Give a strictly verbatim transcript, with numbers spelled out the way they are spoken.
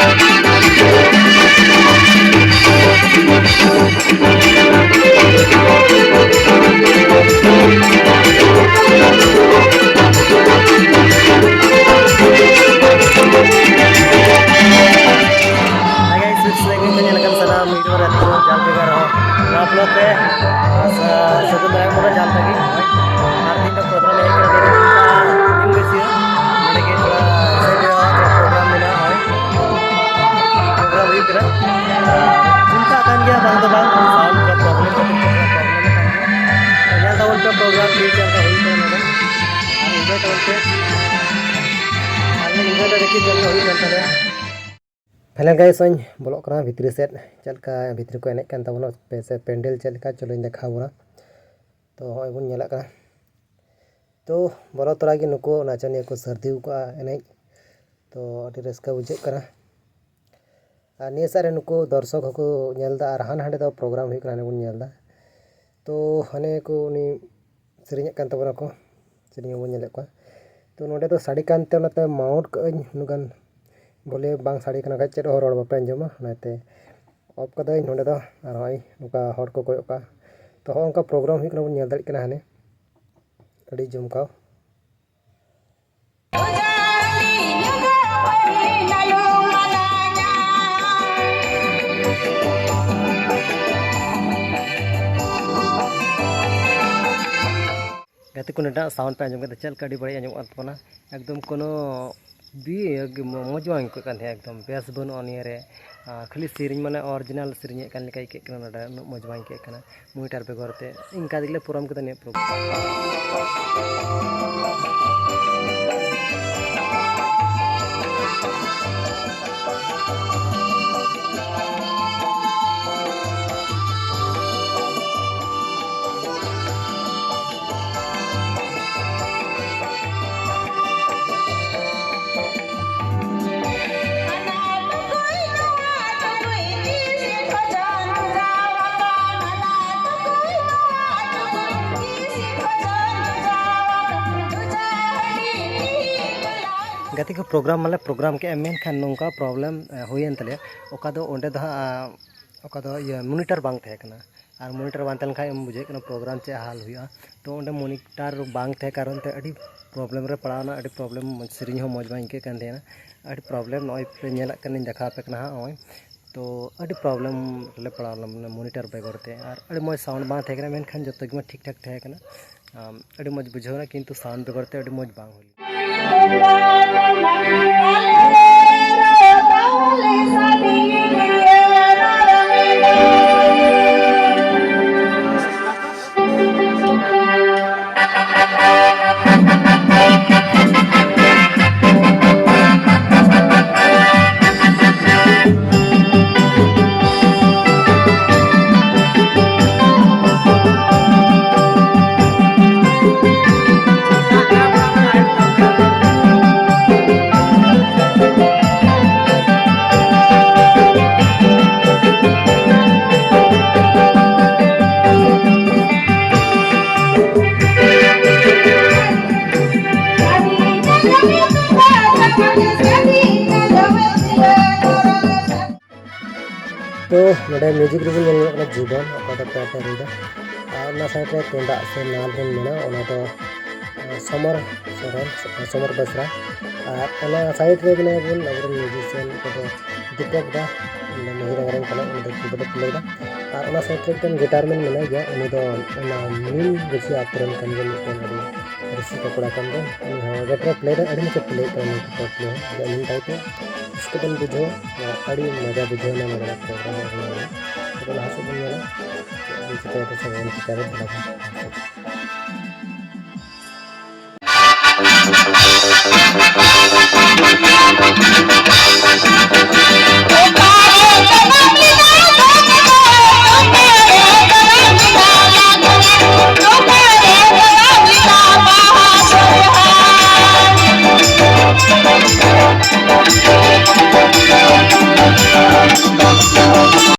Hi guys, ᱥᱩᱠ ᱥᱩᱠ ᱧᱮᱞ ᱟᱠᱟᱱ ᱥᱟᱱᱟᱢ ᱢᱤᱫ ᱵᱟᱨ ᱟᱹᱛᱩ ᱡᱟᱞ ᱡᱟᱭᱜᱟ ᱨᱮᱦᱚᱸ ᱱᱚᱣᱟ ᱯᱞᱚᱴ ᱨᱮ ᱥᱟᱹᱜᱩᱱ ᱫᱟᱨᱟᱢ ᱠᱚ ᱡᱟᱞ ᱞᱟᱹᱜᱤᱫ ᱟᱨ ᱛᱤᱦᱤᱧ ᱫᱚ ᱯᱨᱳᱜᱨᱟᱢ ᱦᱮᱡ ᱠᱟᱱᱟ ᱱᱤᱢ ᱜᱟᱹᱪᱷᱤᱭᱟᱹ᱾ ᱱᱚᱰᱮ ᱜᱮ ᱛᱷᱚᱲᱟ ᱤᱥᱟᱹᱭ ᱵᱮᱲᱟ ᱯᱨᱳᱜᱨᱟᱢ ᱢᱮᱱᱟᱜᱼᱟ᱾ ᱦᱳᱭ, ᱯᱨᱳᱜᱨᱟᱢ ᱦᱩᱭᱩᱜ ᱠᱟᱱᱟ᱾ ᱪᱤᱱᱛᱟᱹᱜ ᱠᱟᱱ ᱜᱮᱭᱟ ᱵᱟᱝ ᱫᱚ ᱵᱟᱝ, ᱥᱟᱣᱩᱱᱰ ᱛᱷᱚᱲᱟ ᱯᱨᱚᱵᱞᱮᱢ ᱠᱷᱟᱹᱛᱤᱨ ᱛᱮ ᱛᱷᱚᱲᱟ ᱯᱨᱚᱵᱞᱮᱢ ᱠᱟᱱ ᱜᱮᱭᱟ᱾ ᱧᱮᱞ ᱛᱟᱵᱚᱱ ᱯᱮ ᱯᱨᱳᱜᱨᱟᱢ ᱛᱤᱦᱤᱧ ᱪᱮᱫ ᱞᱮᱠᱟ ᱦᱩᱭᱩᱜ ᱠᱟᱱᱟ ᱱᱚᱰᱮ᱾ ᱟᱨ ᱮᱱᱡᱚᱭ ᱛᱟᱵᱚᱱ ᱯᱮ᱾ ᱟᱨ ᱮᱱᱡᱚᱭ ᱫᱚ ᱫᱮᱠᱷᱤ ᱪᱮᱫ ᱞᱮᱠᱟ ᱦᱩᱭᱩᱜ ᱠᱟᱱ ᱛᱟᱞᱮᱭᱟ᱾ ᱯᱷᱟᱭᱱᱟᱞ ᱜᱟᱭᱥ, ᱤᱧ ᱵᱚᱞᱚᱜ ᱠᱟᱱᱟ ᱵᱷᱤᱛᱨᱤ ᱥᱮᱫ᱾ ᱪᱮᱫ ᱞᱮᱠᱟ ᱵᱷᱤᱛᱨᱤ ᱠᱚ ᱮᱱᱮᱡ ᱠᱟᱱ ᱛᱟᱵᱚᱱᱟ ᱯᱮ ᱥᱮ ᱯᱮᱱᱰᱮᱞ ᱪᱮᱫ ᱞᱮᱠᱟ, ᱪᱚᱞᱚᱧ ᱫᱮᱠᱷᱟᱣ ᱵᱚᱱᱟ᱾ ᱛᱚ ᱦᱚᱸᱜᱼᱚᱭ ᱵᱚᱱ ᱧᱮᱞᱮᱫ ᱠᱟᱱᱟ᱾ ᱛᱚ ᱵᱚᱞᱚ ᱛᱚᱨᱟ ᱜᱮ ᱱᱩᱠᱩ ᱱᱟᱪᱚᱱᱤᱭᱟᱹ ᱠᱚ ᱥᱟᱹᱨᱫᱤ ᱟᱠᱟᱫᱼᱟ ᱮᱱᱮᱡ᱾ ᱛᱚ ᱟᱹᱰᱤ ᱨᱟᱹᱥᱠᱟᱹ ᱵᱩᱡᱷᱟᱹᱜ ᱠᱟᱱᱟ᱾ ᱟᱨ ᱱᱤᱭᱟᱹ ᱥᱮᱫ ᱨᱮ ᱱᱩᱠᱩ ᱫᱚᱨᱥᱚᱠ ᱦᱚᱸᱠᱚ ᱧᱮᱞ ᱮᱫᱟ ᱟᱨ ᱦᱟᱱᱟ ᱦᱟᱸᱰᱮ ᱫᱚ ᱯᱨᱳᱜᱨᱟᱢ ᱦᱩᱭᱩᱜ ᱠᱟᱱᱟ, ᱦᱟᱸᱰᱮ ᱵᱚᱱ ᱧᱮᱞ ᱮᱫᱟ᱾ ᱛᱚ ᱦᱟᱱᱮ ᱠᱚ ᱩᱱᱤ ᱥᱮᱨᱮᱧᱮᱫ ᱠᱟᱱ ᱛᱟᱵᱚᱱᱟ ᱠᱚ, ᱥᱮᱨᱮᱧ ᱦᱚᱸᱵᱚᱱ ᱧᱮᱞᱮᱫ ᱠᱚᱣᱟ᱾ ᱛᱚ ᱱᱚᱸᱰᱮ ᱫᱚ ᱥᱟᱰᱮ ᱠᱟᱱᱛᱮ ᱚᱱᱟᱛᱮ ᱢᱟᱣᱩᱱᱴ ᱠᱟᱜ ᱟᱹᱧ, ᱩᱱᱟᱹᱜ ᱜᱟᱱ ᱵᱚᱞᱮ ᱵᱟᱝ ᱥᱟᱰᱮ ᱠᱟᱱᱟ ᱠᱷᱟᱡ ᱪᱮᱫ ᱦᱚᱸ ᱨᱚᱲ ᱵᱟᱯᱮ ᱟᱸᱡᱚᱢᱟ, ᱚᱱᱟᱛᱮ ᱚᱯᱷ ᱠᱟᱹᱫᱟᱹᱧ ᱱᱚᱸᱰᱮ ᱫᱚ᱾ ᱟᱨ ᱱᱚᱜᱼᱚᱭ ᱱᱚᱝᱠᱟ ᱦᱚᱲ ᱠᱚ ᱠᱚᱭᱚᱜ ᱠᱟᱜᱼᱟ᱾ ᱛᱚ ᱦᱚᱸᱜᱼᱚ ᱱᱚᱝᱠᱟ ᱯᱨᱳᱜᱨᱟᱢ ᱦᱩᱭᱩᱜ ᱠᱟᱱᱟ ᱵᱚᱱ ᱧᱮᱞ ᱫᱟᱲᱮᱭᱟᱜ ᱠᱟᱱᱟ ᱦᱟᱱᱮ ᱟᱹᱰᱤ ᱡᱚᱢᱠᱟᱣ᱾ ᱜᱟᱛᱮ ᱠᱚ, ᱱᱚᱰᱮᱱᱟᱜ ᱥᱟᱣᱩᱱᱰ ᱯᱮ ᱟᱸᱡᱚᱢ ᱠᱮᱫᱟ, ᱪᱮᱫ ᱞᱮᱠᱟ ᱟᱹᱰᱤ ᱵᱟᱹᱲᱤᱡ ᱟᱸᱡᱚᱢᱚᱜ ᱠᱟᱱ ᱛᱟᱵᱚᱱᱟ? ᱮᱠᱫᱚᱢ ᱠᱚᱱᱚ ᱵᱤ-, ᱢᱚᱡᱽ ᱵᱟᱝ ᱟᱹᱭᱠᱟᱹᱜ ᱠᱟᱱ ᱛᱟᱦᱮᱸᱫ, ᱮᱠᱫᱚᱢ ᱵᱮᱥ ᱵᱟᱹᱱᱩᱜᱼᱟ ᱱᱤᱭᱟᱹ ᱨᱮ᱾ ᱟᱨ ᱠᱷᱟᱹᱞᱤ ᱥᱮᱨᱮᱧ ᱢᱟᱱᱮ ᱚᱨᱤᱡᱤᱱᱟᱞ ᱥᱮᱨᱮᱧᱮᱫ ᱠᱟᱱ ᱞᱮᱠᱟ ᱟᱹᱭᱠᱟᱹᱜ ᱠᱟᱱᱟ ᱱᱚᱰᱮ, ᱩᱱᱟᱹᱜ ᱢᱚᱡᱽ ᱵᱟᱝ ᱟᱹᱭᱠᱟᱹᱜ ᱠᱟᱱᱟ ᱢᱚᱱᱤᱴᱟᱨ ᱵᱮᱜᱚᱨ ᱛᱮ᱾ ᱤᱱᱠᱟ ᱛᱮᱜᱮ ᱞᱮ ᱯᱩᱨᱟᱹᱢ ᱠᱮᱫᱟ ᱱᱤᱭᱟᱹ ᱯᱨᱳᱜᱨᱟᱢ᱾ ᱯᱨᱳᱜᱨᱟᱢ ᱢᱟᱞᱮ ᱯᱨᱳᱜᱨᱟᱢ ᱠᱮᱜᱼᱟ, ᱢᱮᱱᱠᱷᱟᱱ ᱱᱚᱝᱠᱟ ᱯᱨᱚᱵᱞᱮᱢ ᱦᱩᱭᱮᱱ ᱛᱟᱞᱮᱭᱟ᱾ ᱚᱠᱟ ᱫᱚ ᱚᱸᱰᱮ ᱫᱚ ᱦᱟᱸᱜ ᱚᱠᱟ ᱫᱚ ᱤᱭᱟᱹ ᱢᱚᱱᱤᱴᱟᱨ ᱵᱟᱝ ᱛᱟᱦᱮᱸ ᱠᱟᱱᱟ᱾ ᱟᱨ ᱢᱚᱱᱤᱴᱟᱨ ᱵᱟᱝ ᱛᱟᱦᱮᱸ ᱞᱮᱱ ᱠᱷᱟᱱ ᱮᱢ ᱵᱩᱡᱷᱟᱹᱣᱮᱫ ᱠᱟᱱᱟ ᱯᱨᱳᱜᱨᱟᱢ ᱪᱮᱫ ᱦᱟᱞ ᱦᱩᱭᱩᱜᱼᱟ᱾ ᱛᱚ ᱚᱸᱰᱮ ᱢᱚᱱᱤᱴᱟᱨ ᱵᱟᱝ ᱛᱟᱦᱮᱸ ᱠᱟᱨᱚᱱ ᱛᱮ ᱟᱹᱰᱤ ᱯᱨᱚᱵᱞᱮᱢ ᱨᱮ ᱯᱟᱲᱟᱣᱱᱟ, ᱟᱹᱰᱤ ᱯᱨᱚᱵᱞᱮᱢ, ᱥᱮᱨᱮᱧ ᱦᱚᱸ ᱢᱚᱡᱽ ᱵᱟᱝ ᱟᱹᱭᱠᱟᱹᱜ ᱠᱟᱱ ᱛᱟᱦᱮᱱᱟ, ᱟᱹᱰᱤ ᱯᱨᱚᱵᱞᱮᱢ᱾ ᱱᱚᱜᱼᱚᱭ ᱯᱮ ᱧᱮᱞᱮᱫ ᱠᱟᱱᱟᱧ ᱫᱮᱠᱷᱟᱣ ᱟᱯᱮ ᱠᱟᱱᱟ ᱦᱟᱸᱜ ᱱᱚᱜᱼᱚᱭ᱾ ᱛᱚ ᱟᱹᱰᱤ ᱯᱨᱚᱵᱞᱮᱢ ᱨᱮᱞᱮ ᱯᱟᱲᱟᱣ ᱞᱮᱱᱟ ᱢᱚᱱᱤᱴᱟᱨ ᱵᱮᱜᱚᱨ ᱛᱮ, ᱟᱨ ᱟᱹᱰᱤ ᱢᱚᱡᱽ ᱥᱟᱣᱩᱱᱰ ᱵᱟᱝ ᱛᱟᱦᱮᱸ ᱠᱟᱱᱟ, ᱢᱮᱱᱠᱷᱟᱱ ᱡᱚᱛᱚ ᱜᱮ ᱢᱟ ᱴᱷᱤᱠ ᱴᱷᱟᱠ ᱛᱟᱦᱮᱸ ᱠᱟᱱᱟ᱾ ᱟᱢ, ᱟᱹᱰᱤ ᱢᱚᱡᱽ ᱵᱩᱡᱷᱟᱹᱣ ᱮᱱᱟ, ᱠᱤᱱᱛᱩ ᱥᱟᱣᱩᱱᱰ ᱵᱮᱜᱚᱨ ᱛᱮ ᱟᱹᱰᱤ ᱢᱚᱡᱽ ᱵᱟᱝ ᱦᱩᱭ ᱞᱮᱱᱟ᱾ ᱛᱚ ᱱᱚᱰᱮ ᱢᱤᱭᱩᱡᱤᱠ ᱨᱮᱵᱚᱱ ᱧᱮᱞ ᱧᱟᱢᱚᱜ ᱠᱟᱱᱟ ᱡᱤᱵᱚᱱ, ᱚᱠᱟ ᱫᱚ ᱯᱮ ᱟᱴᱮ ᱨᱩᱭᱫᱟ᱾ ᱟᱨ ᱚᱱᱟ ᱥᱟᱭᱤᱰ ᱨᱮ ᱛᱩᱢᱫᱟᱜ ᱥᱮ ᱱᱟᱞ ᱵᱚᱱ ᱢᱮᱱᱟ, ᱚᱱᱟ ᱫᱚ, ᱟᱸ, ᱥᱚᱢᱚᱨ ᱥᱚᱨᱮᱱ, ᱥᱚᱢᱚᱨ ᱵᱮᱥᱨᱟ᱾ ᱟᱨ ᱚᱱᱟ ᱥᱟᱭᱤᱰ ᱨᱮ ᱢᱮᱱᱟᱭᱟ ᱵᱚᱱ ᱟᱵᱚᱨᱮᱱ ᱢᱤᱭᱩᱡᱤᱥᱤᱭᱟᱱ ᱠᱚᱫᱚ ᱫᱤᱯᱚᱠ ᱫᱟ, ᱩᱱᱤ ᱫᱚ ᱢᱟᱹᱦᱤ ᱰᱟᱝᱜᱟᱨᱮᱱ ᱠᱟᱱᱟᱭ, ᱩᱱᱤ ᱫᱚ ᱠᱤᱵᱳᱨᱰ ᱮ ᱯᱞᱮᱭ ᱫᱟ᱾ ᱟᱨ ᱚᱱᱟ ᱥᱟᱭᱤᱰ ᱨᱮ ᱢᱤᱫᱴᱮᱱ ᱜᱤᱴᱟᱨ ᱢᱮᱱ ᱢᱮᱱᱟᱭ ᱜᱮᱭᱟ, ᱩᱱᱤ ᱫᱚ ᱚᱱᱟ ᱱᱤᱢ ᱜᱟᱹᱪᱷᱤ ᱟᱛᱳ ᱨᱮᱱ ᱠᱟᱱ ᱜᱮᱭᱟ, ᱢᱤᱫᱴᱮᱱ ᱟᱹᱰᱤ ᱨᱩᱥᱤᱠᱟ ᱠᱚᱲᱟ ᱠᱟᱱ ᱜᱮᱭᱟ᱾ ᱩᱱᱤ ᱦᱚᱸ ᱜᱤᱴᱟᱨ ᱮ ᱯᱞᱮᱭ ᱫᱟ, ᱟᱹᱰᱤ ᱢᱚᱡᱽ ᱮ ᱯᱞᱮᱭᱮᱫ ᱠᱟᱱᱟ ᱩᱱᱤ ᱜᱤᱴᱟᱨ ᱯᱞᱮ ᱦᱚᱸ᱾ ᱟᱫᱚ ᱟᱹᱞᱤᱧ ᱴᱟᱭᱤᱯ ᱨᱮ ᱨᱟᱹᱥᱠᱟᱹ ᱵᱮᱱ ᱵᱩᱡᱷᱟᱹᱣᱟ, ᱟᱹᱰᱤ ᱢᱚᱡᱟ ᱵᱩᱡᱷᱟᱹᱣ ᱮᱱᱟ ᱱᱚᱰᱮᱱᱟᱜ ᱯᱨᱳᱜᱨᱟᱢ ᱦᱚᱸ ᱦᱩᱭ ᱞᱮᱱᱟ᱾ ᱟᱫᱚ ᱞᱟᱦᱟ ᱥᱮᱫ ᱵᱚᱱ ᱧᱮᱞᱟ, ᱪᱮᱫ ᱵᱚᱱ ᱪᱤᱠᱟᱹᱭᱮᱫᱟ ᱥᱮ ᱵᱟᱵᱚᱱ ᱪᱤᱠᱟᱹᱭᱮᱫᱟ, ᱫᱮᱞᱟ ᱵᱚᱱ ᱞᱟᱦᱟ ᱥᱮᱫ᱾